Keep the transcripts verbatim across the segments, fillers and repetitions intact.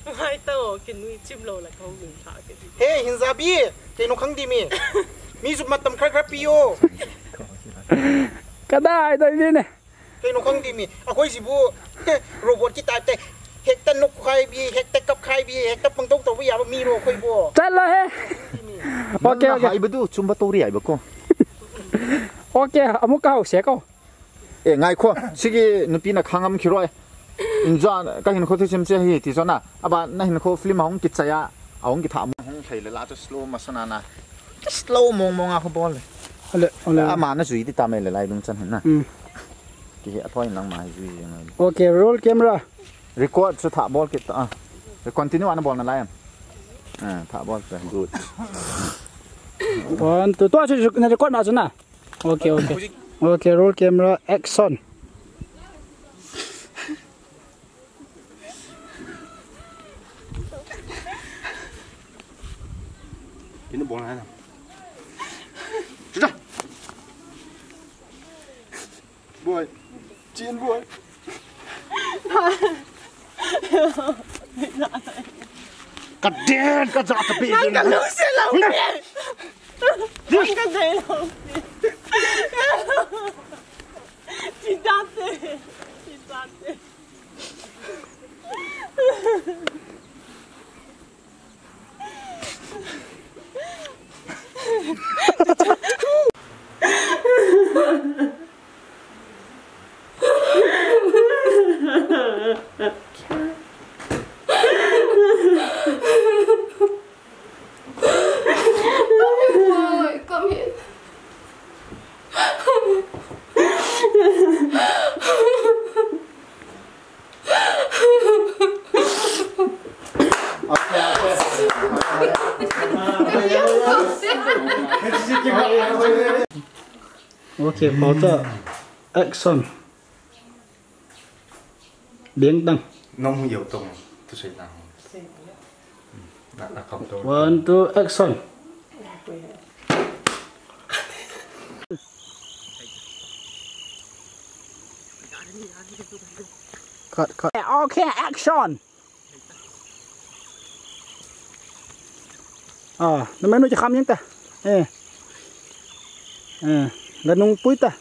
Ngai ta o, kinui chim lou la kong nui tha ke di. He, Hinzabi, keino khang di mi. Mi jup matam khar khar pi o. Kadai dai di ne. Keino khang di mi. Akhoi si bu. Robot ki ta te. Hekta nok khai bi, hekta kap khai bi, hekta pang tok tok bi ya ba mi ro khoi bu. Chat lo he. Okay, okay. Hai ba du, chum ba to ri ai ba ko. Okay, amu ka hau se ko. E, ngai kho, sigi nupi na khangam khiroi. Injo, ka hin kho thu sim che hi, ti jona. Aba, na hin kho film hong kichaya, ahong kitha mo. Hong thei le la chu slow ma sana na. Slow mong mong a kho bol le. Ale, ale. Ama na jui ti ta me le lai dung chan hin na. Hmm. Ki hi a thoi lang ma hi jui jeng. Okay, roll camera. Record chu tha bol kit ta. Continue ana bol na lai. Ah, tha bol ta. Good. One, two, two, chu na record ma chu na. Okay, okay. Okay, roll camera, action. Ini bola na. Sudah. Boy. Chin boy. Ka den, ka ja ta pi. Nang ka lu se la. Nang ka dai la. Chin da te. Chin da te. Boy, come here. Okay, pauta. Action. Biang tang. Nong yo tong tu sei tang. Na, na kap to. One, two, action. Cut, cut. Okay, action. Ah, na menu cha kham yang ta. Eh. Eh, la nung pui ta.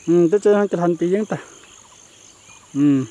Hmm, ta cha hang ta han pi yang ta. Hmm.